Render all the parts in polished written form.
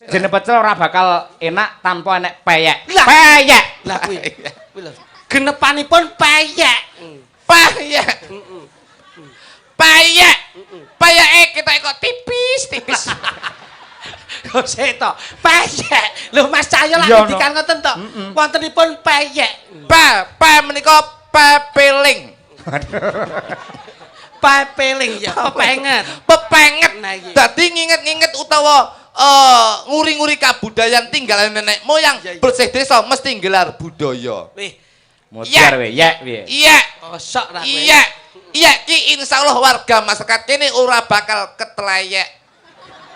Jeneng pecel ora bakal enak tanpa enek peyek. Lah. Peyek. Lah kuwi. Kuwi lho. Genepanipun peyek. Payek. Payek. Payeke kita kok tipis tipis. Kok sik to. Peyek. Lho, Mas Cahyo lak Iya, no. ngendikan ngoten to. Wontenipun peyek. Pa, pa menika pepeling. Pepeling ya, pepenget. Pepenget. Nah, iki. Dadi nginget-nginget utawa nguri-nguri kabudayan tinggalan nenek moyang, Iya, iya. bersih desa mesti nggelar budaya. Wih, Modar we, yek piye. Iya. kosok ra kowe. Iya. Iya ki insyaallah warga masyarakat kene ora bakal ketleyek.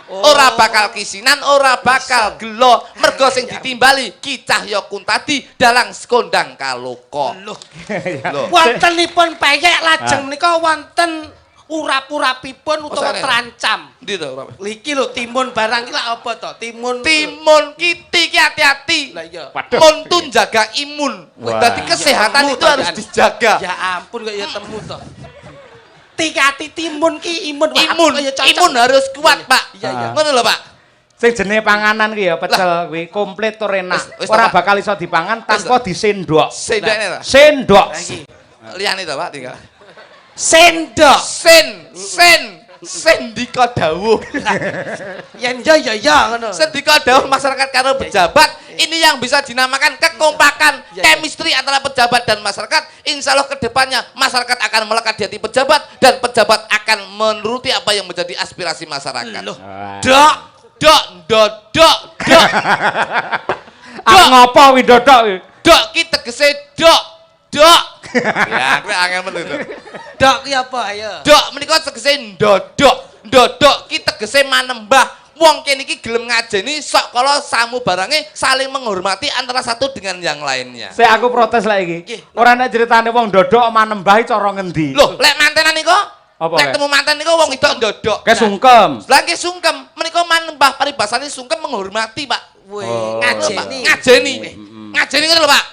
Oh. Ora bakal kisinan, ora bakal gelo, mergo sing ditimbali Ki Cahya Kuntadi, dalang kondang kaloka. Loh. Lho. Wontenipun peyek lajeng menika wonten urap-urapipun utawa sare. terancam. Endi to ora? Iki lho, timun barang iki lak apa to? Timun. Timun kiti ki hati-hati. Lah iya. Waduh. Mun tuh jaga imun. Wah. Dadi kesehatan Temu itu to, harus Jan. dijaga. Ya ampun, kok ya temu to. Tikati timun ki imun. Wah, Imun, kok ya cocok. imun harus kuat, Pak. Iya, iya. Ngono lho, Pak. Sing jenenge panganan ki ya pecel kuwi komplit tur enak. Wis, wis, Ora to, Pak. bakal iso dipangan tanpa disendok. Sendokne ta? Sendok. Lah iki. Liyane to, Pak, tinggal. Sendok. Sen, sen, sendika dawuh. Yen ya ya ya ngono. Sendika dawuh masyarakat karo pejabat, ini yang bisa dinamakan kekompakan Iya. chemistry antara pejabat dan masyarakat. Insya Allah kedepannya masyarakat akan melekat di hati pejabat dan pejabat akan menuruti apa yang menjadi aspirasi masyarakat. Loh. Wah. Dok, dok, dok, dok, dok, Ah, ngopo kuwi dodok kuwi? Dok ki tegese dok, dok. Ya, kuwi angel men itu. Dok ki apa ayo? Dok menika tegese ndodok. Ndodok ki tegese manembah. Wong kene iki gelem ngajeni sok kala samu barange saling menghormati antara satu dengan yang lainnya. Sik, aku protes lek iki. Nggih. Ora nek critane wong dodok manembah iki cara ngendi? Loh, lek mantenan niku? Apa, Lek lek? temu manten niku wong wedok ndodok. Ke sungkem. Lah nggih sungkem, menika manembah paribasane sungkem menghormati, Pak. Wih, Oh. ngajeni. Ngajeni. Ngajeni ngono lho, Pak.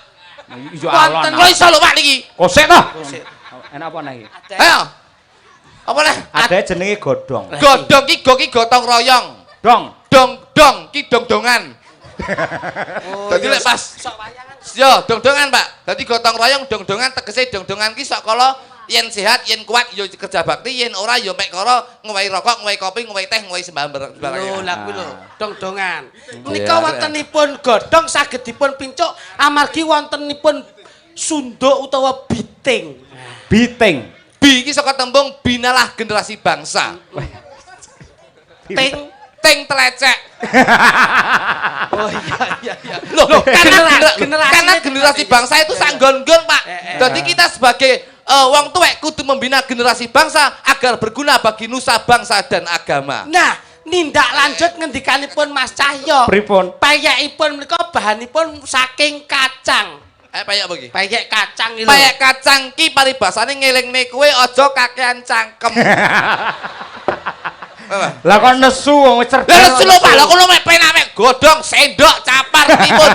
Iya alon. Kok iso lho, Pak, niki? Kosek to. Kosek. Enak apa nek iki? Ayo. Apa neh? Ada jenenge godhong. Godhong ki go ki gotong royong. Dong. Dong dong ki dong-dongan. Oh, Dadi iya, lek pas sok wayangan. Yo, dong-dongan, Pak. Dadi gotong royong dong-dongan tegese dong-dongan ki sok kala yen sehat, yen kuat yo kerja bakti, yen ora yo mek karo ngewehi rokok, ngewehi kopi, ngewehi teh, ngewehi sembarang barang. Lho, lah kuwi lho, dong-dongan. Menika Iya. wontenipun godhong saged dipun pincuk amargi wontenipun sunduk utawa biting. Biting. Bi iki saka tembung binalah generasi bangsa. Ting. Ting telecek. Oh iya. Loh, karena generasi karena generasi bangsa itu sanggon-nggon, Pak. Eh, eh. Jadi kita sebagai wong tuwek kudu membina generasi bangsa agar berguna bagi nusa bangsa dan agama. Nah, nindak lanjut ngendikanipun Mas Cahyo. Pripun? Peyekipun menika bahanipun saking kacang. Eh, peyek apa iki? Peyek kacang iki lho. Peyek kacang ki paribasane ngelingne kowe aja kakean cangkem. Apa? Lah kok nesu wong wis cerdas. Lah nesu lho, Pak, lho kono mek penak mek godhong, sendok, capar, timun.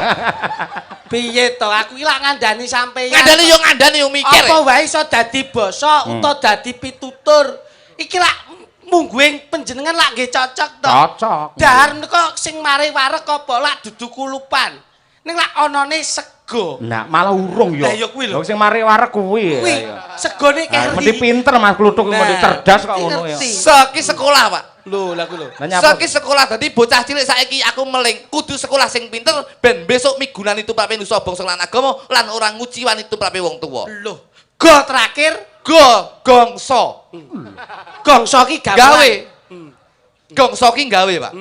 Piye to? Aku iki lak ngandani sampeyan. Ngandani yo ngandani yo mikir. Apa wae iso dadi basa utawa dadi pitutur. Iki lak mungguing panjenengan lak nggih cocok to. Cocok. Dahar menika sing mari wareg apa lak dudu kulupan. Ning lak anane sego. Nah, malah urung yo. Lah, ya kuwi lho. Lho, sing mari wareg kuwi. Kuwi Ya, segone Nah, keri. mesti pinter Mas Kluthuk, Nah, mesti cerdas kok ngono ya. ngerti. Seki sekolah, Pak. Lho, lah kuwi lho. Lah nyapa? Seki sekolah, dadi bocah cilik saiki aku meling kudu sekolah sing pinter ben besok migunani tumrape nusa bangsa lan agama lan ora nguciwani tumrape wong tuwa. Lho, go terakhir. Go gongso. Gongso ki gamelan. Gawe. Gongso ki gawe, Pak.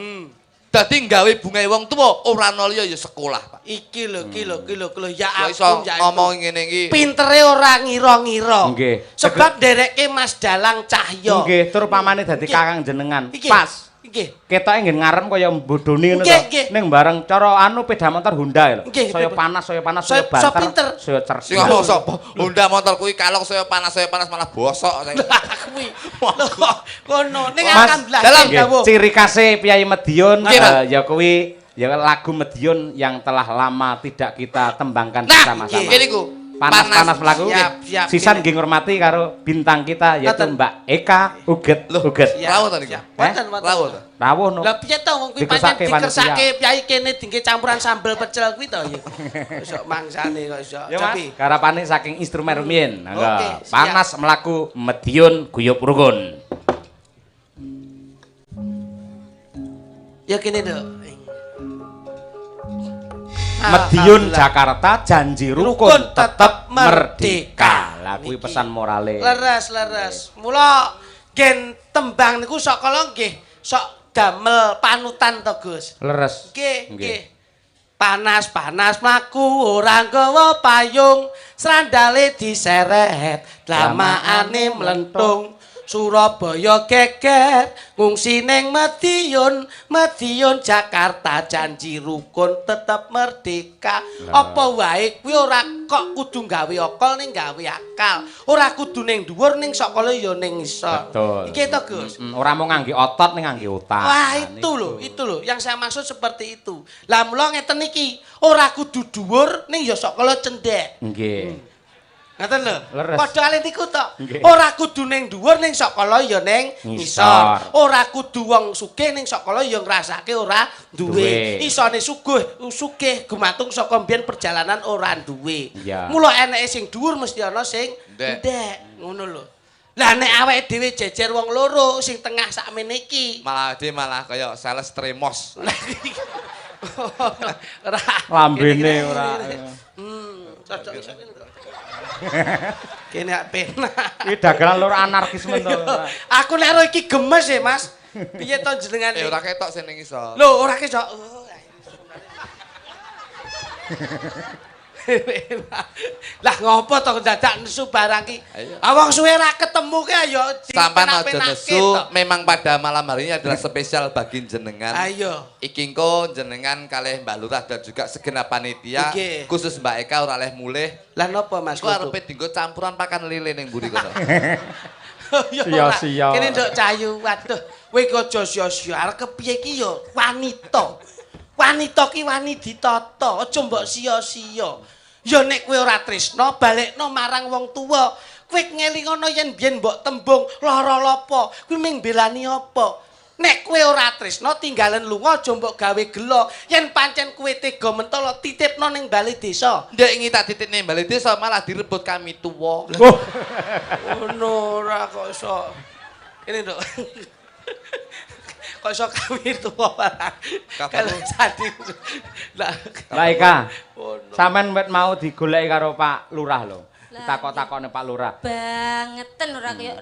Dadi gawe bungae wong tuwa ora ana liya ya sekolah, Pak. Iki lho, iki lho, iki lho, iki lho. Ya Kok iso ampun, ya ampun. ngomong ngene iki. Pintere ora ngira-ngira. Nggih. Sebab nderekke Mas Dalang Cahyo. Nggih, tur pamane dadi Nggih. kakang jenengan. Iki. Pas. Nggih. Ketoke nggih ngarep kaya bodoni ngono Nggih, to. nggih. Ning bareng cara anu peda motor Honda lho. Nggih, Saya pripun? panas, saya panas, saya Saya- saya banter, pinter. saya cerdas. Sing ngomong sapa? Honda motor kuwi kalong saya panas malah bosok. Lah kuwi. Lho, kono ning Mas, alhamdulillah dalam Nggih, dawuh. ciri khase Priyayi Medion Nggih, Pak. ya kuwi ya lagu Medion yang telah lama tidak kita tembangkan Nah, bersama-sama. ngene iku. Panas-panas mlaku. Siap, siap. Sisan nggih ngurmati karo bintang kita yaitu Ngoten. Mbak Eka Uget Uget. Siap, Rawuh to niku? siap. Wonten, wonten. Rawuh to? Rawuh no. Lah piye to wong kuwi pancen Dikersake panitia. dikersake piyai kene dingge campuran sambel pecel kuwi to ya. Iso mangsane kok iso. Ya Mas, Tapi garapane saking instrumen rumiyin. Monggo. Oke, siap. Panas mlaku Medion guyub rukun. Ya kene to. Medion Alhamdulillah. Jakarta janji rukun Rukun tetep tetep merdeka. merdeka. Lah kuwi Niki. pesan morale. Leres, leres. Mula gen tembang niku sok kala nggih sok damel panutan to, Gus. Leres. Nggih, nggih. Panas-panas mlaku ora nggawa payung, srandale diseret, dlamaane mlentung. Surabaya geger, ngungsi ning Madiun, Madiun Jakarta janji rukun tetep merdeka. Apa wae kuwi ora kok kudu gawe akal ning gawe akal. Ora kudu ning dhuwur ning sakala ya ning ngisor. Betul. Iki to, Gus. Ora mau ngangge otot ning ngangge otak. Wah, Nah, itu loh, itu loh yang saya maksud seperti itu. Lah mula ngeten iki, ora kudu dhuwur ning ya sok kala cendhek. Nggih. Ngoten lho. Leres. Padha kali niku to. Nggih. Ora kudu ning dhuwur ning sok kala ya ning Ngisor. ngisor. Ora kudu wong sugih ning sok kala ya ngrasake ora duwe. Duwe. Isone suguh, sugih gumantung saka mbiyen perjalanan ora duwe. Iya. Mula eneke sing dhuwur mesti ana sing Ndek. ndek, ngono lho. Lah nek awake dhewe jejer wong loro sing tengah sakmene iki. Malah dia malah kaya sales tremos. Ora. Lambene ora. Cocok iso kene to. Kene ak penak. Iki dagelan loro anarkisme to. Aku nek ro iki gemes ya, Mas. Piye to jenengan? Eh ora ketok sing ning isor. Lho, ora ketok. Oh, Lah ngopo to dadak nesu barang ki? Ayo. Ah wong suwe ra ketemu ki ayo Sampean aja dipenak-penakke nesu, to. memang pada malam hari ini adalah spesial bagi jenengan. Ayo. Iki engko jenengan kalih Mbak Lurah dan juga segenap panitia, Nggih. khusus Mbak Eka ora oleh mulih. Lah nopo Mas? Engko arepe dienggo campuran pakan lele ning mburi kono. Ya ora. Sia-sia. Kene nduk Cayu, waduh, kowe iki aja sia-sia. Arep kepiye iki ya wanita. Wanita ki wani ditata, aja mbok sia-sia. Ya nek kowe ora tresna, balekno marang wong tuwa. Kowe ngelingono yen biyen mbok tembung lara lapa, kuwi ming belani apa? Nek kowe ora tresna tinggalen lunga aja mbok gawe gela. Yen pancen kowe tega mentolo titipno ning bali desa. Ndek ingi tak titipne bali desa malah direbut kami tuwa. Oh, Ngono ora kok iso. Ini nduk. Kok iso kami tuwa barang. Kabar. Kalau sadi. Lah Mbak Eka. Ngono. Sampeyan wet mau digoleki karo Pak Lurah lho. Lah, Ditakok-takokne Pak Lurah. Bangeten ora kaya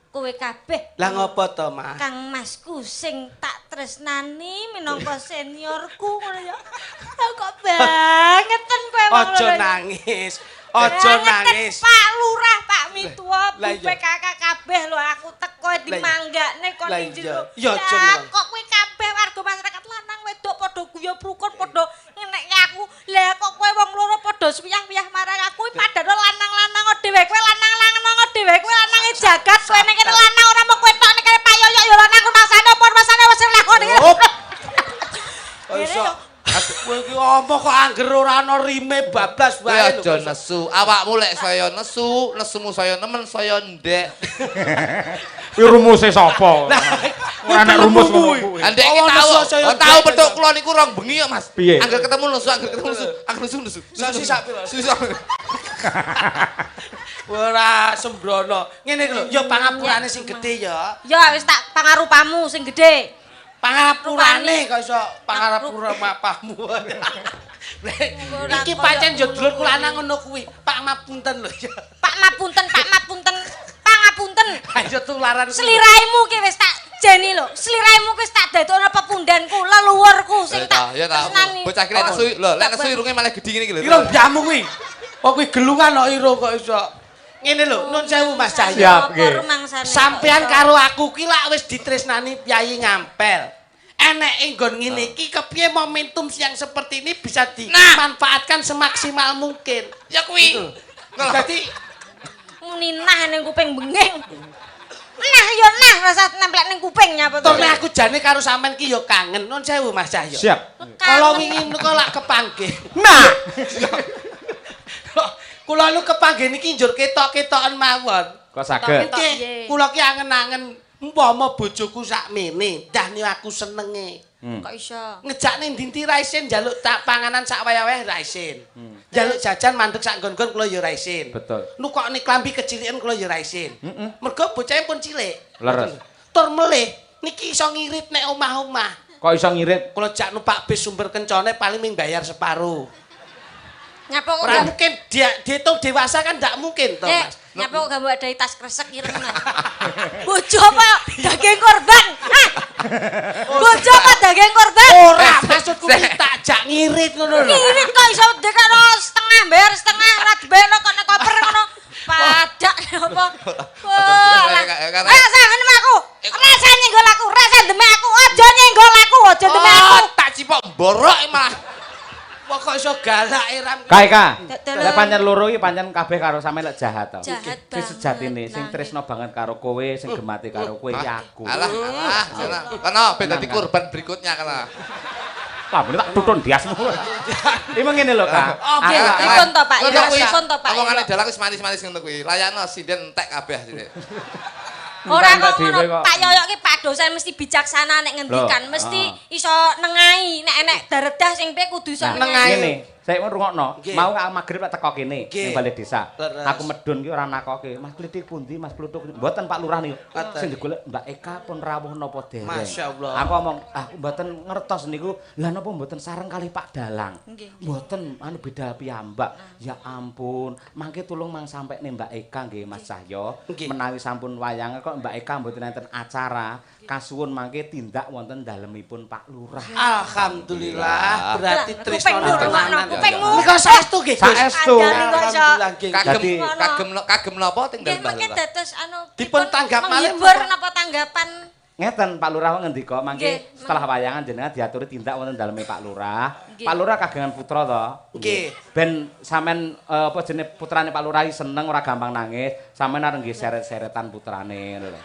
kowe kabeh. Lah ngopo to, Mas? Kang Masku sing tak tresnani minangka seniorku ngono ya. Lah kok bangeten kowe wong Aja loro ya. nangis. Aja Bangeten, nangis. Pak Lurah, Pak Mitua, Bu Lah iya. PKK kabeh lho aku teko dimanggakne kon Lah ning iya. jero. Ya aja Lah, nang. kok kowe kabeh warga masyarakat lanang wedok padha guyub rukun padha ngenekke aku. Lah kok kowe wong loro padha suyah-wiyah marang aku padahal lanang-lanang dhewe kowe lanang-lanang dhewe kowe lanange jagat kowe ning kene lanang ora mung kowe tok ning kene Pak Yoyo ya lanang rumangsane apa rumangsane wis lakon iki. Op. Kok iso. Kowe iki omong kok angger ora ana rime bablas Kowe wae lho. aja nesu, awakmu lek saya nesu, nesumu saya nemen, saya ndek. Kuwi rumuse sapa? Ora enak rumus ngono kuwi. Andek iki Oh, tau, nesu saya oh, tau ndek. petuk kula niku rong bengi kok, Mas. Piye? Angger ketemu nesu, angger ketemu nesu, angger nesu nesu. Nesu sak piro? Susah. Ora sembrono. Ngene lho, ya pangapurane sing gedhe ya. Ya wis tak pangarupamu sing gedhe. Pangapurane kok iso pangapura mapahmu. Iki pancen yo dulurku lanang ngono kuwi. Pak mapunten lho ya. Pak mapunten, Pak mapunten, pangapunten. Ayo tularan. Seliraimu ki wis tak jeni lho. Seliraimu ki wis tak dadekno pepundanku, leluhurku sing tak Ya ta. tresnani. Bocah ki lek nesu, lho, lek nesu irunge malah gedhi ngene iki lho. Irung jamu kuwi. Oh kuwi gelungan kok irung kok iso. Ngene lho, nun sewu Mas Cahyo. Siap, Apa nggih. rumangsane kok Sampean iso? karo aku ki lak wis ditresnani piyayi ngampel. Enek nggon ngene iki kepiye momentum yang seperti ini bisa dimanfaatkan semaksimal mungkin. Ya kuwi. Gitu. Dadi muni nah ning kuping benging. Nah ya nah rasa nempel ning kuping nyapa to. Turne aku jane karo sampean ki ya kangen. Nun sewu Mas Cahyo. Siap. Kalau wingi menika lak kepanggih. Nah, Kula lu kepanggih niki njur ketok-ketoken mawon. Kok saged? Ketok, Nggih, nggih. kula ki angen-angen umpama bojoku sakmene, dah ni aku senenge. Kok iso? Ngejak ning dinti ra isin njaluk tak panganan sak wayah-wayah ra isin. Njaluk jajan mandek sak nggon-nggon kula ya ra isin. Betul. Nukokne klambi kecilikan kula ya ra isin. Mergo bocahe pun cilik. Leres. Tur melih niki iso ngirit nek omah-omah. Kok iso ngirit? Kula jak numpak bis sumber kencane paling ming bayar separuh. Nyapa kok Ora gak- mungkin dia dihitung dewasa kan ndak mungkin toh, Eh, Mas. nyapa kok gak mbok adai tas kresek ireng ngono. Bojo apa daging korban? Hah? Bojo apa daging korban? Ora, maksudku ki tak jak ngirit ngono lho. Ngirit kok iso dekano setengah bayar setengah ora dibayarno kok nek koper ngono. Padak apa? Wah. Ayo sampeyan aku. Rasa nyenggol aku, rasa demek aku, aja nyenggol aku, aja demek aku. Oh, tak cipok borok malah. Wah kok iso galak e Ram. Kae ka. Dalam. Lek pancen loro iki pancen kabeh karo sampean lek jahat to. Jahat Sing sejatine banget. sing Nah, tresno banget karo kowe, sing gemati karo kowe iki aku. Alah, alah, alah. Kono ben dadi korban berikutnya kana. Lambene tak tutun diasmu. Iki ngene lho, Kak. Oke, Nggih, Aku- pripun to, Pak? Ngono Ya, kuwi. pripun to, Pak? Omongane dalang wis manis-manis ngono kuwi. Layakno sinden entek kabeh sini. Ora Entek kok dhewe ngono. kok. Pak Yoyok ki Pak dosen mesti bijaksana nek ngendikan, Loh, mesti ah. iso nengahi nek enek daredah sing piye kudu iso Nah, nengahi. ngene, saya mau rungokno. Nggih. Mau aku magrib tak teko kene Nggih. ning balai desa. Leres. Aku medun ki ora nakoke. Mas Klitik pundi, Mas Plutuk? Mboten Pak Lurah niku. Ngoten. Sing digolek Mbak Eka pun rawuh napa dereng. Masya Allah. Aku ngomong, aku mboten ngertos niku. Lah napa mboten sareng kali Pak Dalang? Nggih. Mboten, anu beda piyambak. Ya ampun, mangke tulung mang sampai nih Mbak Eka nggih Mas Cahyo. Nggih. Menawi sampun wayang kok Mbak Eka mboten enten acara, kasuwun mangke tindak wonten dalemipun Pak Lurah. Alhamdulillah, berarti Lah, tresno kupingmu rungokno, tenanan. kupingmu. Nika saestu nggih, Gus. Saestu. Kandhane kok iso. Alhamdulillah nggih. Kagem Dadi- kagem kagem napa teng Nggih dalem Mbah mengke Lurah? dados anu Dipun tanggap malih menghibur menapa? napa tanggapan. Ngeten Pak Lurah ngendika mangke Nggih, setelah wayangan jenengan diaturi tindak wonten daleme Pak Lurah. Nggih. Pak Lurah kagungan putra to. Nggih. Ben sampean apa jenenge putrane Pak Lurah iki seneng ora gampang nangis, sampean arep nggih seret-seretan putrane ngono lho.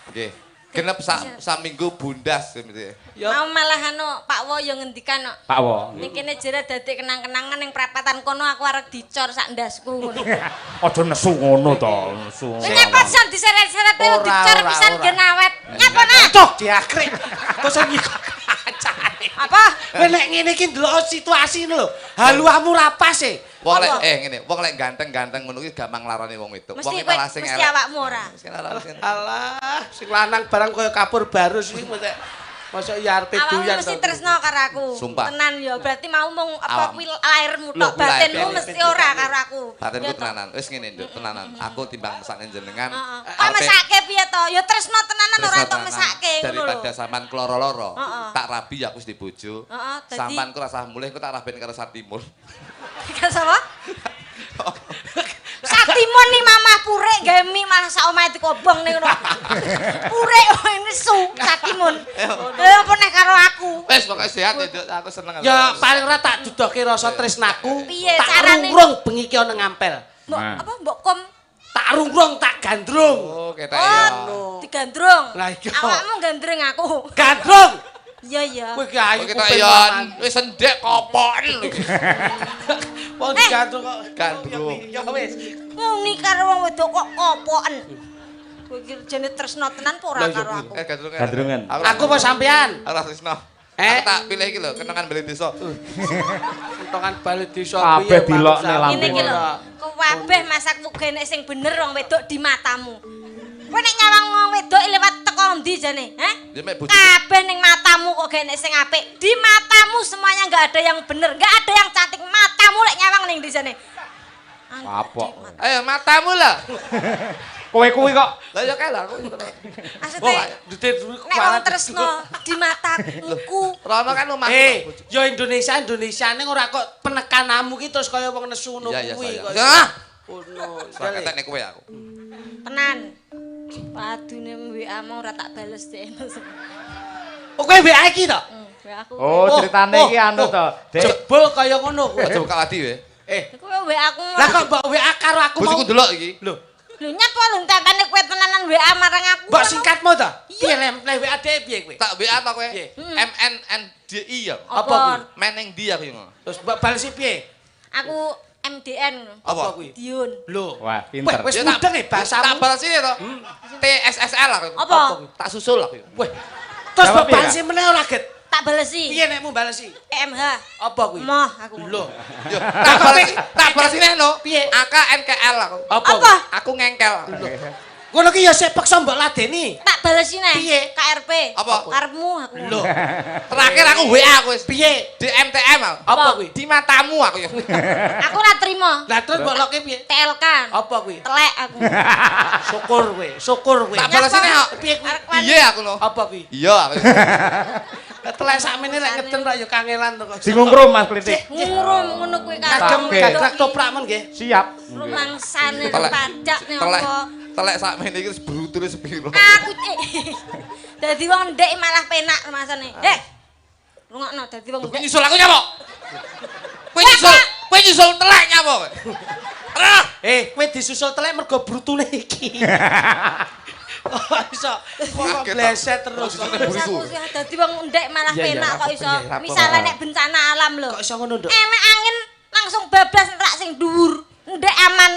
Nggih. Genep sak saminggu bundas mesti. Ya. Mau malah anu Pak Wo yo ngendikan kok. Pak Wo. Ning kene jere dadi kenang-kenangan ning prapatan kono aku arep dicor sak ndasku ngono. Aja nesu ngono to, nesu. Kowe nyapa pisan diseret-seret Ora, dicor ora, pisan ora. gen awet. Nyapa nah? Cok diakrik. Kok iso nyikok kacane. Apa? Kowe nek ngene iki ndelok situasi lho. Haluamu ra pas e. Wong lek Apa? ngene, wong lek ganteng-ganteng ngono kuwi gampang larane wong wedok. Mesti Wong kowe malah sing mesti elek. awakmu ora. Sing larane sing Alah, sing lanang barang kaya kapur barus iki mesti mosok ya arepe Awakmu doyan mesti to. tresno karo aku. Sumpah. Tenan ya, berarti mau mung apa Awakmu. kuwi lahirmu Lho, tok, kuwi lahir, batinmu batin. mesti ora karo aku. Batinku Ya toh. tenanan. Wis ngene, Nduk, tenanan. Aku timbang mesakne jenengan. Heeh. Kok mesake piye to? Ya tresno tenanan ora tresno entuk tenanan. mesake ngono lho. Daripada sampean kloro-loro, Heeh. tak rabi aku wis dibojo. Heeh, dadi- Sampean ku rasah mulih ku tak raben karo Satimur. Karo sapa? Satimon nih mamah purek gawe mie malah sak omahe dikobong ning ngono. Purek nesu Satimon. Eh apa neh karo aku? Wis pokoke sehat ya, Nduk. Aku seneng. Ya paling ora tak dudoke rasa tresnaku. Piye Tak carane? rungrung bengi ki ana ngampel. Mbok Nah. apa mbok kom? Tak rungrung tak gandrung. Oh, ketok ya. Oh, digandrung. Lah iya. Awakmu gandrung aku. Gandrung. Iya iya. Kowe ki ayu Oh, ketok kuping ya. maman. Wis endek kopoken. Wong digandrung kok. Gandrung. Ya wis. Muni karo wong wedok kok kopoken. Kowe iki jane tresno tenan apa ora Lah iya karo kuwi. aku? Eh, gandrungan. Gandrungan. Aku apa sampean? Ora tresno. Eh? Aku tak pilih iki lho, kenangan bali desa. Entongan bali desa Kabeh dilokne Ngene iki lambene. lho. Kabeh masakmu genek sing bener wong wedok di matamu. Kowe nek nyawang wong wedok lewat teko ndi jane, hah? Ya mek bojoku. Kabeh ning matamu kok genek sing apik. Di matamu semuanya nggak ada yang bener, nggak ada yang cantik. Matamu lek nyawang ning ndi jane? Kapok. Ayo matamu lah. Kowe kuwi kok Lah ya kae lah aku. Maksudnya nek wong tresno di mataku. Rono kan omah. Eh, ya Indonesia Indonesia ning ora kok penekananmu ki terus kaya wong nesu ngono Iya, iya, kuwi saya. kok. Ah! Ngono. Ora ketek nek kowe aku. Tenan. Padune WA mau ora tak bales dek. Oh, kowe WA iki to? WA aku. Oh, ceritane iki anu to. Dek, Jebul kaya ngono kuwi. Aja buka ladi we. Eh, Kowe WA aku. lah kok mbok WA karo aku mau. Bojoku ndelok iki. Lho, Lho nyapa lho tantane kowe tenanan WA marang aku. mbok singkatmu to? Iya. Piye lem le WA dhek piye kowe? Tak WA ta kowe? Piye? M N N D I ya. Apa kuwi? Men ning ndi aku yo ngono. Terus mbok balesi piye? Aku MDN ngono. Apa? Kuwi? Diun. Lho. Wah, pinter. Wis mudeng e bahasamu. Tak balesi to. TSSL aku. Apa? Tak susul aku. Weh. Terus Jawab mbok piye, balesi meneh ora, Get? Tak balesi. Piye nekmu balesi? EMH. Apa kuwi? Moh aku. Lho. Yo, tak balesi, tak balesi neh no. Piye? AKNKL aku. Apa? Apa? Aku ngengkel. Ngono ki ya sik peksa mbok ladeni. Tak balesi neh. Piye? KRP. Apa? Karepmu aku. Lho. Terakhir aku WA aku wis. Piye? DMTM aku. Apa kuwi? Di matamu aku ya. Aku ora trimo. Lah terus mbok loke piye? TLK. Apa kuwi? Telek aku. Syukur kowe, syukur kowe. Tak balesi neh kok. Piye kuwi? Arep wani. Iya aku no. Apa kuwi? Iya aku. Telek sakmene lek ngeden rak ya kangelan to kok. Dingungrum Mas Klitik. Ngurum ngono kuwi karo. Kagem Oke. gagrak toprak men nggih. Siap. Rumangsane Telek. pajak nek Telek. apa. Telek sakmene iki wis brutule sepiro. Aku dadi wong ndek malah penak rumangsane. Eh. Rungokno dadi wong Kowe ndek. nyusul aku nyapa? Kowe nyusul telek nyapa kowe? Arah. Eh, kowe disusul telek mergo brutule iki. Oh, iso kok Kaget, bleset terus. Kok Terus aku sih dadi wong ndek malah Iya, iya, penak kok rapopo, iso. iya, rapopo. Misale nek bencana alam lho. Kok iso ngono, Nduk? Enek angin langsung bablas rak sing dhuwur. Ndek aman.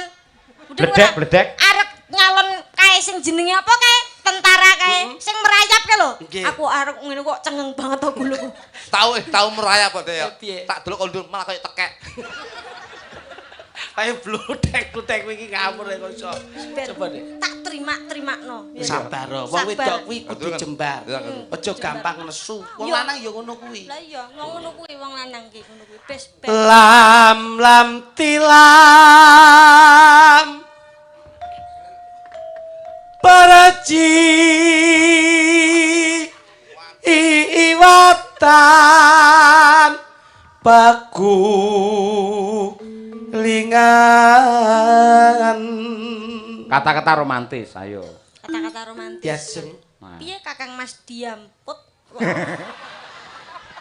Mudeng Bledek, ora? bledek. Arep nyalon kae sing jenenge apa kae? Tentara kae sing merayap kae lho. Nggih. Aku arep ngene kok cengeng banget to guluku. Tau merayap kok ya. Piye? Tak delok kondur malah kayak tekek. Kayak bludek-bludek kuwi iki ngawur kok iso. Coba deh. Tak terima-terimakno. Sabar, wong Sabar. wedok kuwi kudu jembar. Aja gampang nesu. Wong Yo. lanang ya ngono kuwi. Lah iya, wong ngono kuwi wong lanang ki ngono kuwi. Bes ben. Lam lam tilam Paraji iwatan paku lingan. Kata-kata romantis, ayo. Kata-kata romantis. Diajeng. Nah. Piye Kakang Mas diamput?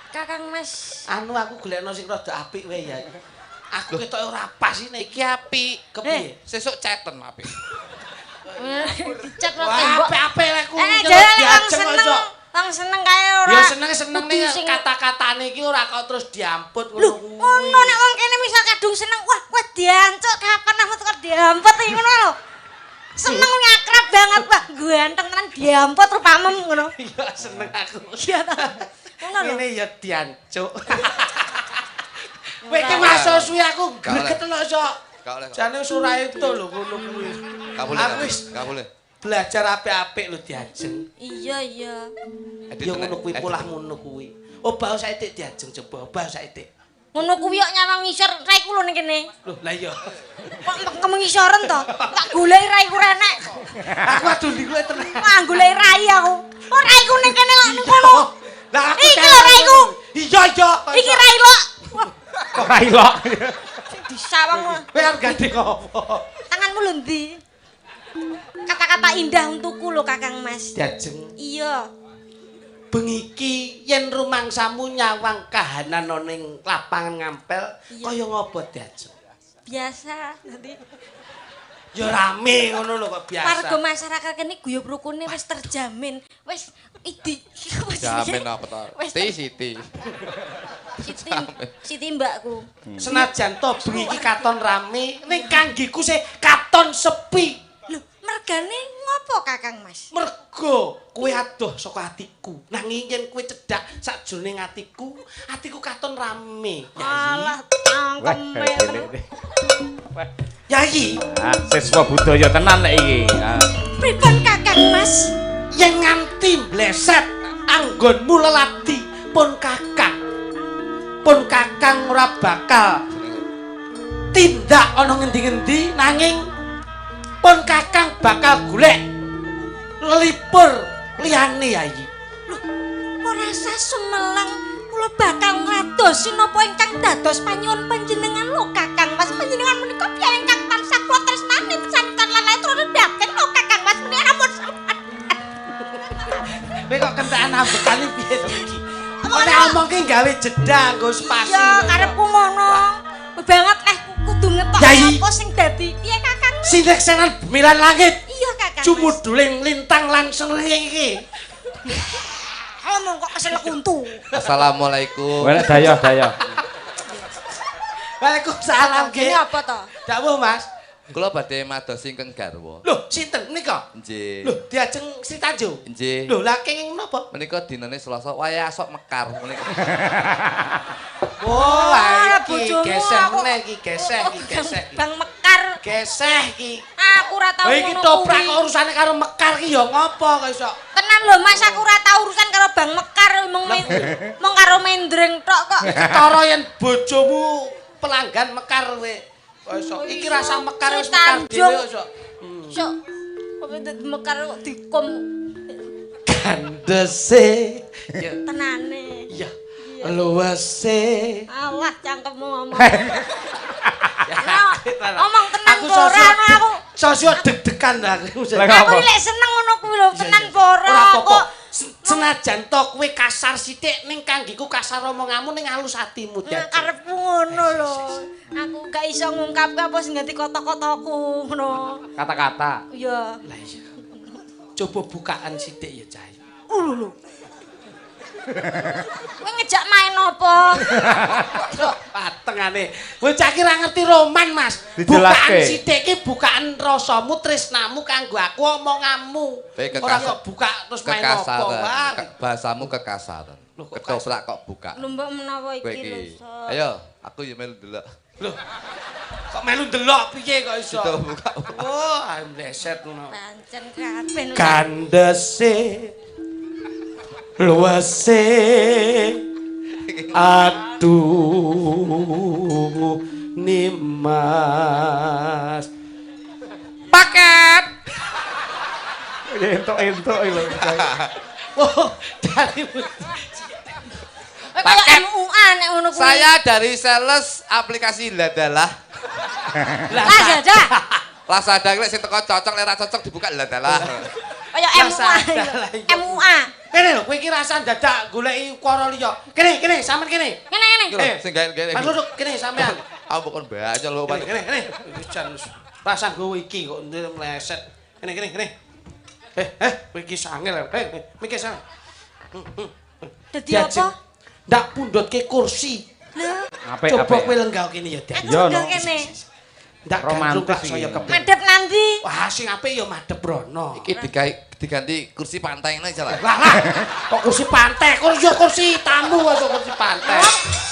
Kakang Mas Anu aku golekno sing rada apik wae ya. Aku ketoke ora pas iki. Iki apik. Kepiye? Sesuk ceten apik. dicat ora Wah, tembok. apik-apik lek ku. Eh, nyeluk jare wong diajeng seneng, kok iso. wong seneng kae ora. Ya seneng-seneng kudu ning sing- kata-katane iki ora kok terus diamput Lho, ngono kuwi. ngono nek wong kene misal kadung seneng, wah, wah diancuk kapan aku kok diamput iki ngono lho. Seneng akrab banget, Pak. Ganteng tenan diamput rupamem ngono. Iya seneng aku. Iya ta. Ngono lho. Ngene ya diancuk. Kowe iki masuk suwi aku Gak oleh. greget lho iso. Gak oleh. Jane wis ora itu lho ngono kuwi. Gak boleh. Aku wis Gak boleh. belajar apik-apik lho diajeng. Iya, iya. Edit Ya tenek. ngono kuwi Edit. polah ngono kuwi. Obah saiki diajeng coba, obah saiki. Ngono kuwi kok nyawang ngisor raiku lho ning kene. Lho, lah iya. Kok mengisoren to? Tak goleki raiku ra enek. Aku aduh ndi kowe tenan. Wah, goleki rai aku. Oh, raiku ning kene kok ning kono. Lah aku Iki lho raiku. Iya iya. Iki rai lok. Wah, Kok ra ilok. disawang kok. Kowe arep gandeng apa? Tanganmu lho ndi? Kata-kata indah untukku lho Kakang Mas. Diajeng. Iya. Bengi iki yen rumangsamu nyawang kahanan ana ning lapangan Ngampel Iya. kaya ngopo diajeng? Biasa nanti Ya rame ngono lho kok biasa. warga masyarakat kene guyub rukune wis terjamin. Wis idi. Jamin apa to? Wis Ti Siti. Siti, Siti mbakku. Senajan to bengi iki katon rame, ning kanggeku sih katon sepi. Lho, mergane ngopo Kakang Mas? Mergo kowe adoh saka atiku. Nanging yen kowe cedhak sakjroning atiku, atiku katon rame. Yayi. Alah, Wah, cangkeme. cilik. Yayi, Ah, siswa budaya tenan lek iki. Ah. Pripun Kakang Mas? yen nganti bleset anggonmu leladi pun kakang. Pun kakang ora bakal tindak ana ngendi-ngendi nanging pun kakang bakal golek lelipur liyane Yayi. Lho, ora sah sumelang kula bakal ngladosi napa ingkang dados panyuwun panjenengan lho Kakang Mas. Panjenengan menika piyambak ingkang tansah kula tresnani santen lan turun batin lho Kakang Mas menika ampun sampeyan. Kowe kok kentekan ambekane piye to iki? Nek omong ki gawe jeda nggo spasi. Iya, karepku ngono. Banget leh kudu ngetok Yai. apa sing dadi. Piye Kakang? Sineksenan bumi lan langit. Iya Kakang. Mas. Jumuduling lintang lan srengenge iki. Ngomong kok kesel kuntu. Assalamualaikum. Wah, dayoh, dayoh. Waalaikumsalam nggih. Ini apa to? Dawuh, Mas. Kula badhe madosi ingkang garwa. Loh, sinten menika? Nggih. Loh, diajeng Sri Tanjung. Nggih. Loh, lah kenging menapa? Menika dinane Selasa, wayah sok mekar menika. Oh, Ah, iki bojomu geseh aku. meneh iki, geseh iki, geseh. iki. Bang Mekar. Geseh iki. Aku ora tau Lah iki ngono toprak kuwi. kok urusane karo mekar ki ya ngopo kok iso? Tenan lho Mas, aku ora tau urusan karo Bang Mekar mung karo mendreng tok kok. Ketara yen bojomu pelanggan mekar kowe. Kok iso? Iki rasa mekar wis mekar dhewe kok iso. Sok kok mekar kok dikum Kandese. Ya. tenane. Iya. Luwese. Alah cangkemmu ngomong. Ya, Ngomong tenan Aku apa ora ngono aku. Sosio deg-degan aku. Lah, Aku apa? lek seneng ngono kuwi lho tenan apa ora Ora apa-apa. kok. Senajan to kowe kasar sithik ning kanggiku kasar omonganmu ning halus atimu Nah, Diajeng. karepku ngono lho. Aku gak iso ngungkapke apa sing dadi koto-kotoku ngono. Kata-kata. Iya. Lah iya. Coba bukaan sithik ya, Cah. Lho. Kowe ngejak main apa? Patengane. Bocah ki ra ngerti roman, Mas. Dijelaske. Bukaan sithik ki bukaan rasamu, tresnamu kanggo aku omonganmu. Ora kok buka terus main apa. Kekasaran. Wah. Bahasamu kekasaran. Loh, kok Ketoprak kok buka. Lho mbok menawa Kowe iki lho. iki. Ayo, aku ya melu ndelok. Loh. Kok melu ndelok piye kok iso? Sido buka. Oh, mleset ngono. Pancen kabeh. Kandese luwese aduh nimas paket. Ya entuk-entuk lho. Oh, dari Kowe kaya MUA nek ngono kuwi. Saya dari sales aplikasi Ladalah. Lazada. Lazada lek sing teko cocok lek ra cocok dibuka Ladalah. Kaya MUA. Lazada lah, iya. MUA. Kene lho, kowe iki rasa dadak goleki ukara liya. Kene, kene, sampean kene. Ngene ngene. Iki lho, sing gawe-gawe. Mas Luduk, kene sampean. Aku kon banyol lho, Kene, kene, kene. Wis jan rasa nggowo iki kok meleset. Kene, kene, kene. Kowe iki sangel. Mikir sampean. Dadi apa? Ndak pundhutke kursi. Lho, Apik Coba apik. kowe lenggah kene ya, Dan. aku Iya, lenggah no. kene. Ndak Romantis gandrung saya iki. kepengin. Madhep nanti. Wah, sing apik ya madhep rono. Iki diganti kursi pantai ngene aja lah. Lah lah, kok kursi pantai, kursi kursi tamu atau kursi pantai.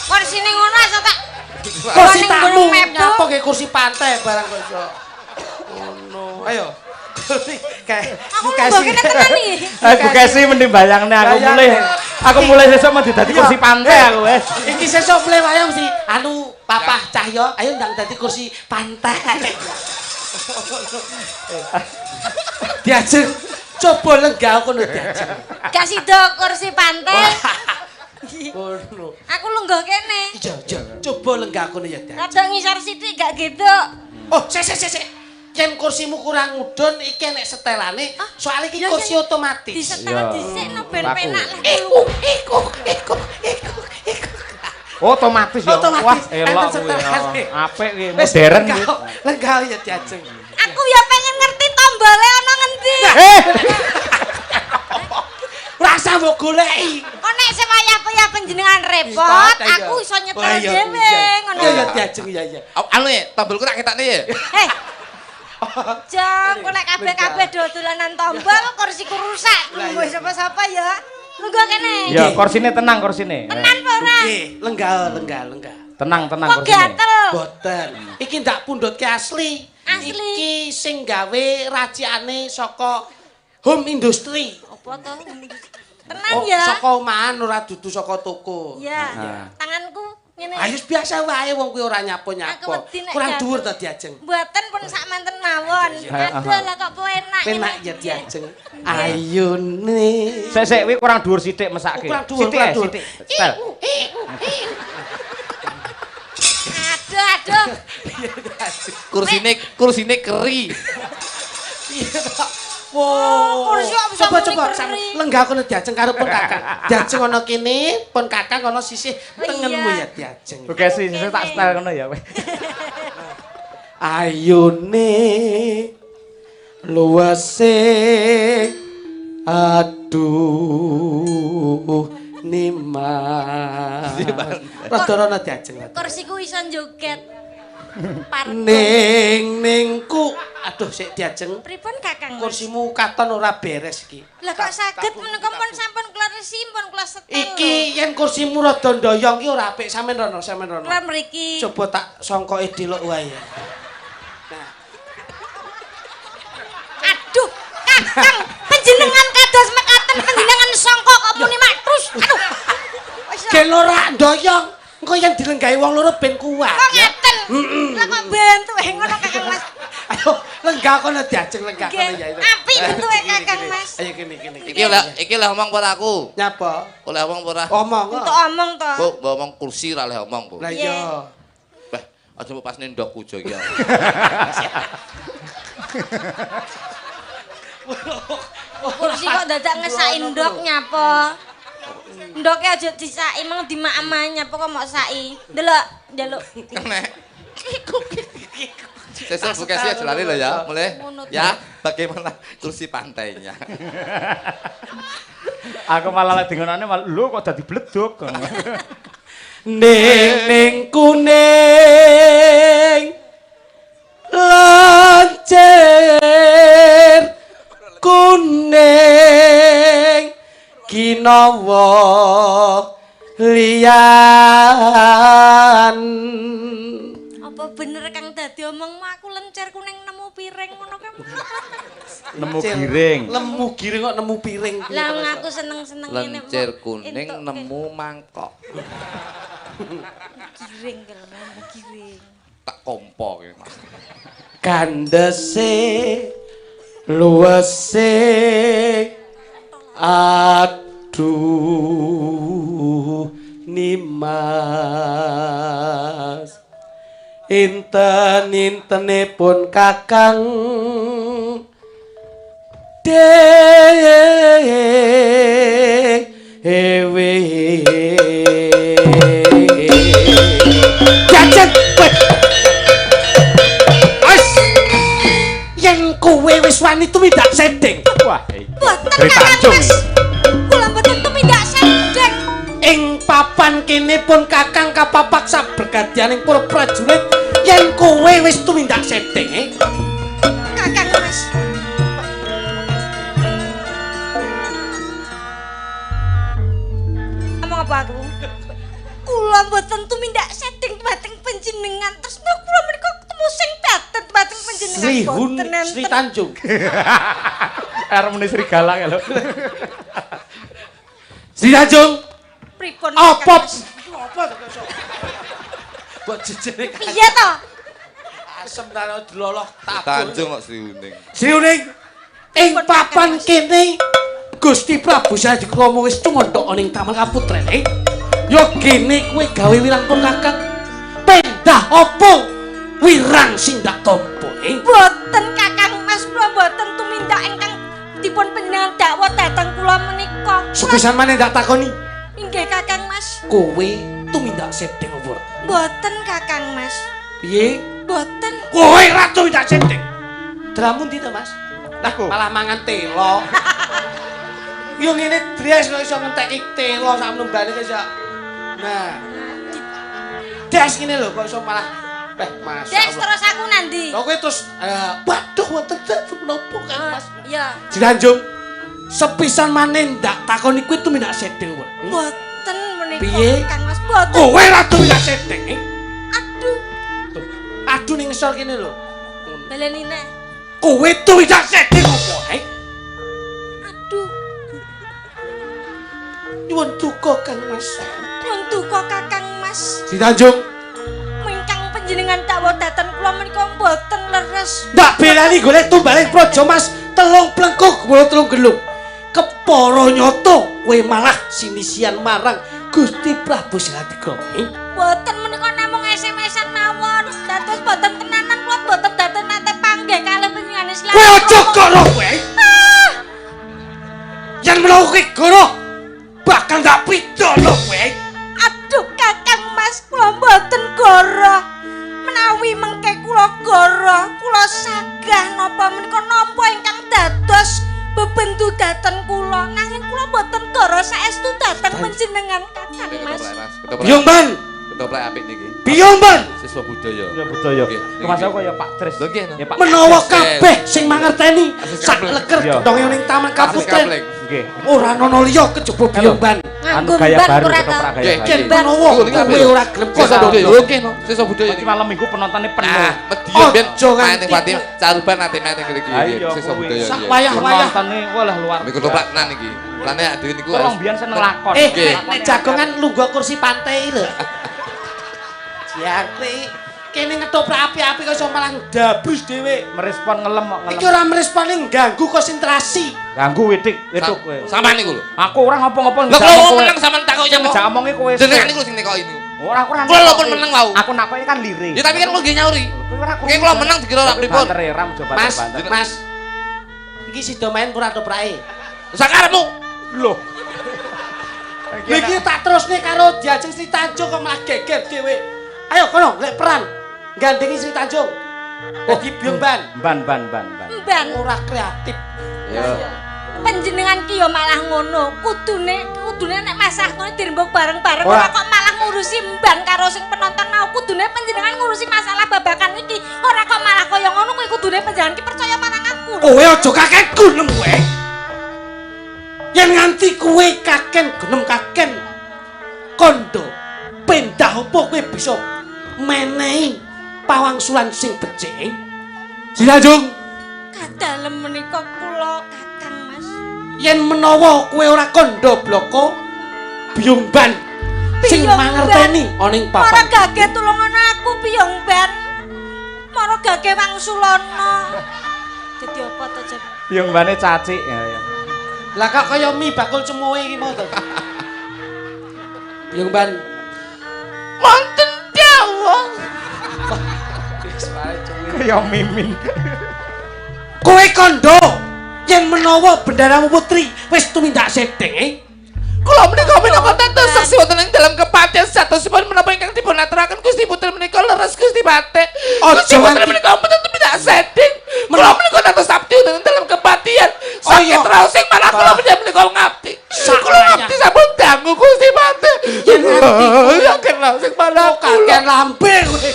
Kursine ngono asa tak Kursi ning tamu nggon mebel. nyapa ge kursi pantai barang kok iso. Ngono. Ayo. Kursi kayak Aku lenggah kene tenan iki. Bu Kesi mending bayangne aku Bayangne. mulih. Aku mulih sesuk mau dadi kursi pantai aku wis. Iki sesuk mulai wayang mesti anu Papah Cahyo, ayo ndang dadi kursi pantai. Diajeng coba lenggah kono diajeng. Gak sida kursi pantai. Ngono. Aku lenggah kene. Iya, iya, coba lenggah kono ya, Diajeng. Rada ngisor sithik gak gitu. Oh, sik sik sik sik. Yen kursimu kurang mudhun iki nek setelane, soalnya iki Iya, kursi iya. otomatis. Disetel Iya. dhisik no ben Laku. penak lah. Iku, iku, iku, iku, iku. Otomatis ya. Otomatis. Wah, elok Enten kuwi. ya. setelane. Apik kuwi, Wis, modern kuwi. lenggah, lenggah ya diajeng. Aku ya pengen ngerti tombole ana ngendi. Eh, Rasa mbok goleki. Kok nek sewayah-wayah panjenengan repot, aku iso nyetel dhewe ngono. Iya, iya diajeng iya iya. Anu ya, tombolku tak ketokne ya. Eh. Jam, kok lek kabeh-kabeh do dolanan tombol kursiku rusak. Lah, Mbok iya. sapa-sapa ya. Lungguh kene. Ya, kursine tenang kursine. Tenan apa ora? Nggih, lenggah, lenggah, lenggah. Tenang, tenang Kok kursine. gatel? Boten. Iki ndak pundhutke asli. Asli. Iki sing gawe racikane saka home industry. Apa to? Tenan Oh, ya. Saka omahan ora dudu saka toko. Ya. Nah. Tanganku ngene. Ayo biasa wae wong kuwi ora Aku nyapo-nyapo. wedi nek Kurang jatuh. dhuwur to diajeng. Mboten pun sak manten mawon. Iya. Aduh lah kok penak Penak ya diajeng. Ayune. Sik sik kuwi kurang dhuwur sithik mesake. Kurang dhuwur, Sithik kurang eh, dhuwur. sithik. Setel. Aduh aduh. Kursine keri. Iya kok. Wow. kursi kok bisa Coba muni coba keri. sam lenggah kono diajeng karo pun kakang. Diajeng ana kene, pun kakang ana sisih Oh, tengenmu iya. ya diajeng. Bu Kesi sesuk tak setel ngono ya. Ayune luwese aduh Nimas. Rada rono diajeng. Kursiku iso joget. Pargo. Ning ningku, aduh sik diajeng. Pripun Kakang Mas? Kursimu katon ora beres iki. Lah kok saged menika pun sampun kula resi pun kula setel. Iki yen kursimu rada ndoyong ki ora apik, sampean rono, sampean rono. Kula mriki. Coba tak songkoke diluk wae ya. Nah, Aduh, Kakang, panjenengan kados mekaten panjenengan sangka kok muni mak terus. Aduh. Wis gen ora ndoyong. Engko yen dilenggahi wong loro ben kuat. kok ya. ngeten. Lah kok bentuke ngono Kakang Mas. Ayo lenggah kono diajeng lenggah kono ya itu. Apik bentuke Kakang Mas. Ayo kene kene. Iki oleh omong ora aku? Nyapa? Oleh omong ora? Omong. Untuk omong to. Bu, mbok omong kursi ora oleh omong, Bu. Lah iya. Beh, aja mbok pasne ndok kujo iki. Kursi kok dadak ngesaki ndok nyapa? Ndoke aja disaki meng dimaem nyapa kok mok saki. Delok, njaluk. Nek. Sesuk Bu Kesi aja lali lho ya, mulai. Ya, bagaimana kursi pantainya? Aku malah lek dingonane malah lho kok dadi bleduk. Ning ning kuning lancir kuning kinawa liyan. Apa bener Kang dadi omongmu aku lencer kuning nemu piring ngono kan? Nemu giring. Lemu giring kok nemu piring. Lah aku seneng-seneng ngene. Lencir kuning nemu mangkok. Giring kalau nemu giring. Tak kompo iki, Mas. Kandese luwese aduh Nimas. Inten-intenipun Kakang dewe. Jajan wes. Yen kowe wis wani tumindak sedeng. Wah, iki. Boten Kakang Mas. Kula mboten tumindak sedeng. Ing papan kene pun Kakang kapapak sabergadianing para prajurit yen kowe wis tumindak sedeng. Kakang Mas. Omong apa aku? Kula mboten tumindak sedeng dumateng panjenengan. Terus kula menika ketemu sing baten dumateng panjenengan. Sri Hun Sri Tanjung. Arep muni serigala ya lho. Sri Tanjung. Pripun? Apa? Apa to kok? Mbok jejere. Piye to? Asem ta diloloh tabur. Tanjung kok Sri Uning. Sri Uning ing papan kene Gusti Prabu Sadikrama wis tumandha ning Taman Kaputrene. Ya gene kowe gawe wirang pun Kakang. Pendah apa wirang sing dak tampa? Mboten Kakang Mas, kula mboten tumindak ingkang dipun panjenengan dakwa dhateng kula menika. Sepisan maneh ndak takoni. Inggih Kakang Mas. Kowe tumindak sedeng apa ora? Mboten Kakang Mas. Piye? Mboten. Kowe ra tumindak sedeng. Dramu ndi to, Mas? Lah malah mangan telo. Yo ngene dres kok iso ngenteki telo sak mlembane kok iso. Nah. Des ngene lho kok iso malah Mas. Des terus aku nandi. Lha kowe terus waduh wonten menapa Kang Mas? Iya. Dilanjung. Sepisan maneh ndak takoni kuwi tumindak sedeng wae. Mboten menika Kang Mas. Mboten. Kowe ra tumindak sedeng. Aduh. Aduh ning ngisor kene lho. Baleni neh. Kowe tumindak sedeng apa, Aduh. Nyuwun duka Kang Mas. Nyuwun duka Kakang Mas. Sri Tanjung. Mingkang panjenengan dakwa dhateng kula menika mboten leres. Ndak belani golek tumbaling praja Mas, telung plengkuk wolu telung gelung. Kepara nyata kowe malah sinisian marang Gusti Prabu Sadikrama. Mboten menika namung SMS-an mawon. Dados mboten tenanan kula mboten dados nate panggih kalih panjenengane Sri. Kowe aja goro kowe. Yen menawa kowe goro bakal ndak pidana kowe. Aduh Kakang Mas, kula mboten goro. Menawi mengke kula goro, kula sagah napa menika napa ingkang dados bebendu dhateng kula. Nanging kula mboten goro saestu dhateng panjenengan. panjenengan Kakang Mas. Biyung Ban. Ketoprak apik niki. Biyung Ban. Siswa budaya. Ya budaya. Mas aku kaya Pak Tris. Ya Pak. Menawa kabeh sing mangerteni sak leker gentonge ning Taman Kaputren. Nggih. Ora ana liya kejaba Biyung Ban. Anu gaya baru ketoprak gaya baru. Menawa kowe ora gelem siswa budaya. Oke no, siswa budaya iki. Malam minggu penontonnya penuh. Nah, medion ben main ning Fatim, caruban ate main ning iki. Siswa budaya. Sak wayah-wayah. Penontone walah luar. Niku ketoprak tenan iki. Lane dhewe niku. Wong biyen seneng lakon. Nek jagongan lungguh kursi pantai lho. Jangkrik. Kene ngetoprak api-api kok iso malah ndabrus dhewe. Merespon ngelem kok ngelem. Iki ora merespone ganggu konsentrasi. Ganggu widik, wedok kowe. Sampean niku lho. Aku ora ngopo-ngopo. Lha kok meneng sampean takok nyapa? Ngejak omongi kowe. Jenengan niku sing nekoki niku. Ora aku ora. Kula pun meneng wau. Aku nakoki kan lirik. Ya tapi kan kula nggih nyauri. Nggih kula meneng dikira ora pripun. Banter ram coba banter. Mas, iki sida main ora toprake. Sakarepmu. Lho. Iki tak terusne karo Diajeng Sri Tanjung kok malah geger dhewe. Ayo kono golek peran. Gandengi Sri Tanjung. Dadi Biyung Ban. Ban ban ban ban. Ban ora kreatif. Ya. Panjenengan ki ya malah ngono. Kudune nek masalah ngono dirembug bareng-bareng ora kok malah ngurusi mban karo sing penonton mau. Kudune panjenengan ngurusi masalah babakan iki. Ora kok malah kaya ngono kuwi kudune panjenengan ki percaya marang aku. Kowe aja kaken gunem kowe. Yen nganti kowe kaken gunem kaken kondo pendah opo kowe bisa menehi pawangsulan sing becik. Sri Tanjung, kadalem menika kula Kakang Mas. Yen menawa kowe ora kandha bloko Biyung Ban sing mangerteni ana ing papan. Ora gage tulungan aku Biyung Ban. Mara gage wangsulana. Dadi apa to, Jen? Biyung Bane cacik ya ya. Lah kok kaya mie bakul cemoe iki mau to. Biyung Ban. Wonten dawuh. Kaya mimin. Kowe kandha yen menawa bendaramu putri wis tumindak sedeng. Kula menika minangka dados saksi wonten ing dalem kepatihan satosipun menapa ingkang dipun aturaken Gusti Putri menika leres Gusti Patih. Gusti Putri menika mboten tumindak sedeng. Kula menika dados abdi wonten ing dalem kepatihan. Sakit raos sing malah kula menika ngabdi. Kula ngabdi sampun dangu Gusti Patih. Yen nganti yakin raos sing malah kaken lambe kowe.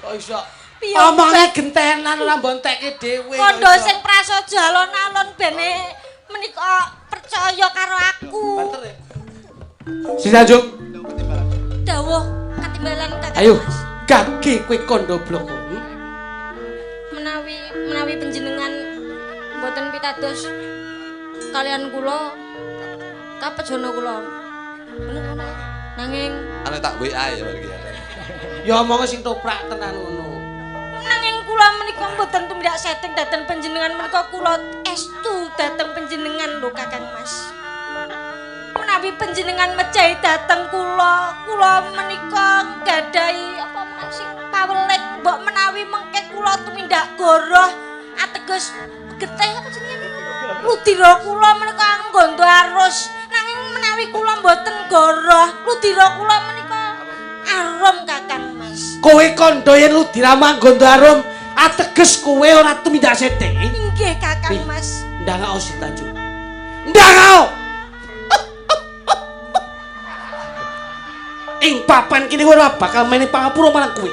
Kok iso omonge gentenan ora mbontekke dhewe. Kandha sing prasaja alon-alon bene menika percaya karo aku. Sri Tanjung. Dawuh katimbalan Kakang. Ayo, gage kowe kandha bloko. Menawi panjenengan mboten pitados kalian kula kapejana kula. Nanging anu tak WA ya iki. Ya omonge sing toprak tenan ngono. Nanging kula menika mboten tumindak setting dhateng panjenengan menika kula estu dhateng panjenengan lho Kakang Mas. Menawi panjenengan mejahi dhateng kula, kula menika nggadahi apa meneh sing paweling mbok menawi mengke kula tumindak goroh ateges getih apa jenenge ludira kula menika nggondo arus. Nanging menawi kula mboten goroh, ludira kula menika arum Kakang Mas. Kowe kandha yen ludiramu nggondo arum ateges kowe ora tumindak sedeng. Nggih Kakang Mas. Ndangao Sri Tanjung. Ndangao. Ing papan kene ora bakal menehi pangapura marang kowe.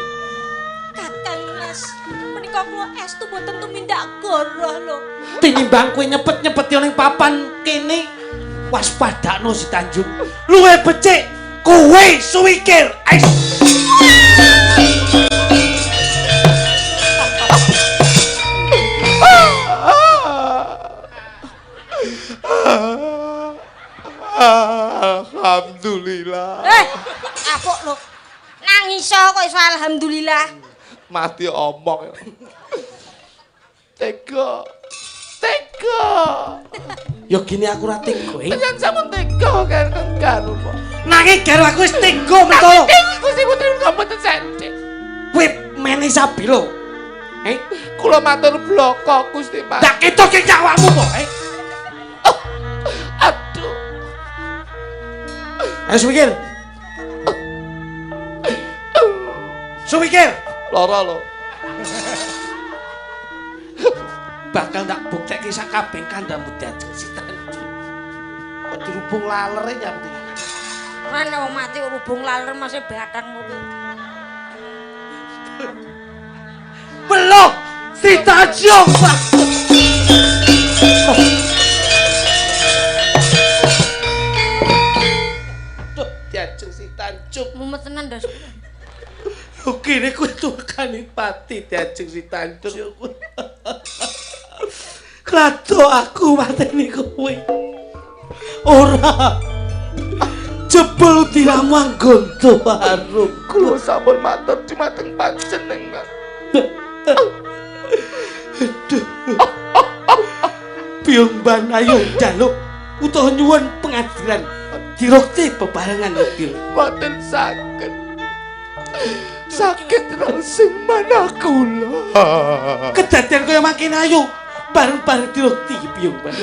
Kakang Mas, menika kula estu mboten tumindak goroh lho. Tinimbang kowe nyepet-nyepeti ning papan kene waspadakno Sri Tanjung. Luwe becik kowe suwikir. Ais. Alhamdulillah. Apuk lho. Nangis kok iso alhamdulillah. Mati omong. Tega. Tega. Ya gini aku ora tega. Tenan sampun tega kan karo. Nanging karo aku wis tega mentolo. Gusti Putri menika mboten sedih. Kowe mene sabilo. Kula matur bloko Gusti Mas. Tak ketoke awakmu kok. Aduh. Ayo semikir. Sumikir. Lara lho. Bakal tak buktekke sak kabeh kandhamu Diajeng Sri Tanjung. Kok dirubung lalere nyampe. Ora nek wong mati rubung laler masih batang kuwi. Belum Sri Tanjung. Duh, diajeng Sri Tanjung. Mumet tenan ndas. Oke, nek kowe tukane pati diajeng Sri Tanjung. Klado aku mateni kowe. Ora. Jebul diramu anggonto arum. Kula sampun matur dumateng panjenengan. Aduh. Biyung Ban ayo njaluk utawa nyuwun pengadilan dirukti bebarengan mobil. Mboten saged. Sakit langsung mana kula. Kedadian kaya makin ayo bareng-bareng dirukti Biyung Ban.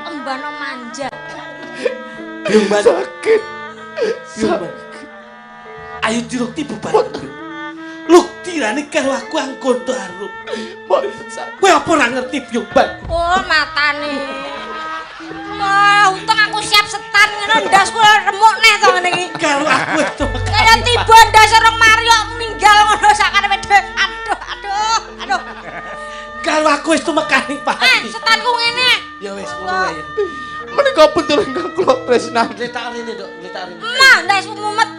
Embano manja. Biyung Ban Sakit. Biyung Ban. Ayo dirukti bebarengan. Luktirane karo aku anggonto arum. Mboten saged. Kowe apa ora ngerti Biyung Ban? Oh, matane. Wah, untung aku siap setan ngono ndasku remuk neh to ngene iki. Karo aku itu Kaya tiba ndas orang Mario meninggal ngono sakarepe dhewe. Aduh, aduh, aduh. Karo aku wis tumekaning pati. Setanku ngene. Ya wis ngono wae. Menika betul ingkang kula tresnani. Gletak rene, Nduk, gletak rene. Mah, ndasku mumet.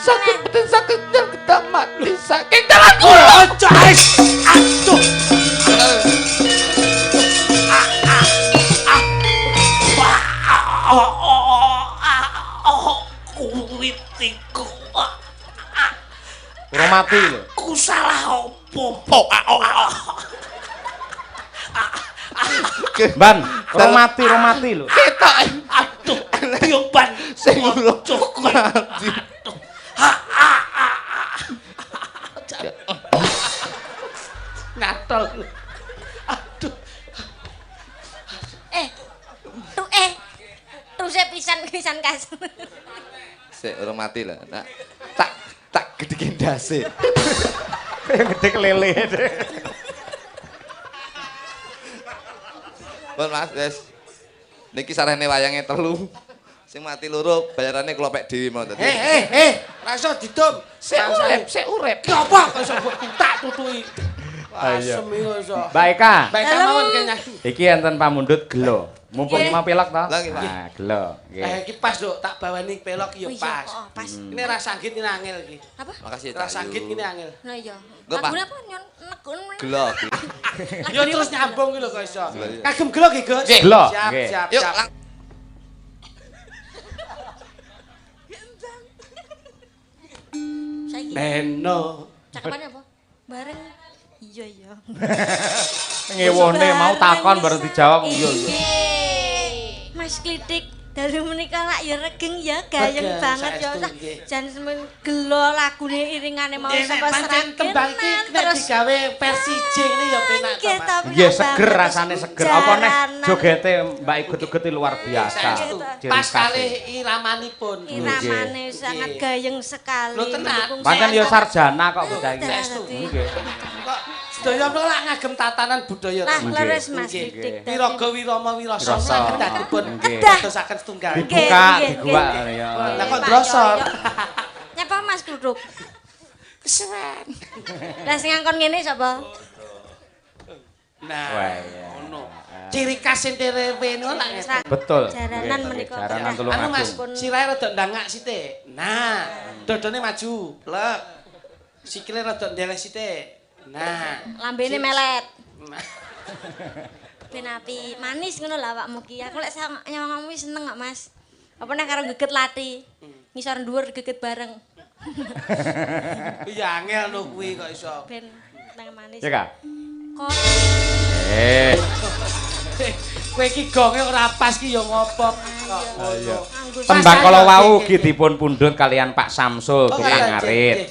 Sakit betul sakit nyang kedah mati saking dalan kula. Ojo wis. Aduh. Kuwitiku. Urung mati lho. Ku salah opo? Ban, urung mati lho. Ketok Aduh, Biyung Ban sing urung mati. Ngatol. Aduh. Tuse pisan-pisan kas. Sik urung mati lho. Nah, tak gedhe ndase. Kaya gedhe lele. Pun Mas, wis. Niki sarene wayange 3. Sing mati loro bayarane kula pek dhewe mau tadi. Ra iso didum. Sik urip. Ki apa kok iso mbok tak tutuki. Iya. Asem iki kok iso. Mbak Eka, Mbak Eka mawon kene. Iki enten pamundhut gelo. Mumpung mau pelok to? Lah, nggih, Pak. Nah, gelo. Nggih. Iki pas, Nduk, tak bawani pelok ya pas. Oh, pas. Ini ra sanggit ini angel iki. Apa? Makasih Ra sanggit ini angel. Nah iya. Nggo, Pak. Lagune apa nyon negun. Gelo. Ya terus nyambung iki lho kok iso. Kagem gelo nggih, Gus. Gelo, Siap, nggih. siap, Yuk, siap. Saiki. Neno. Cakepane apa? Bareng. Iya, iya. Ngewone mau takon baru dijawab. Iya, iya. Mas Klitik, dalu menika lak ya regeng ya, gayeng banget ya. Jan semen gelo lagune iringane mau saka pancen tembang iki nek digawe versi J ngene ya penak to, Mas. Nggih, seger rasane seger. Apa neh jogete Mbak Igut-ugut luar biasa. Pas kalih iramanipun. Iramane sangat gayeng sekali. Lho tenan. Pancen ya sarjana kok bocah iki. Nggih. Kok sedaya menika lak ngagem tatanan budaya to. Lah leres Mas Klitik. Wiraga wirama wirasa kedahipun dadosaken setunggal. Dibuka, diguwak ya. Lah kok ndrosor. Nyapa Mas Kluthuk? Kesuwen. Lah sing ngangkon ngene sapa? Nah, ngono. Ciri khas entere ngono lak ngeten. Betul. Jaranan menika. Jaranan Tulungagung. Anu Mas, sirahe rada ndangak sithik. Nah, dodone maju. Lek. Sikile rada ndeleh sithik. Nah, lambene melet. Ben api manis ngono lho awakmu ki. Aku lek nyawang kamu seneng kok, Mas. Apa nek karo geget lati. Ngisor dhuwur geget bareng. Iya angel no kuwi kok iso. Ben nang manis. Ya, Kak. Kok. Kowe iki gonge ora pas ki ya ngopo kok ngono. Tembang kala wau ugi dipun pundhut kalian Pak Samsul tukang ngarit.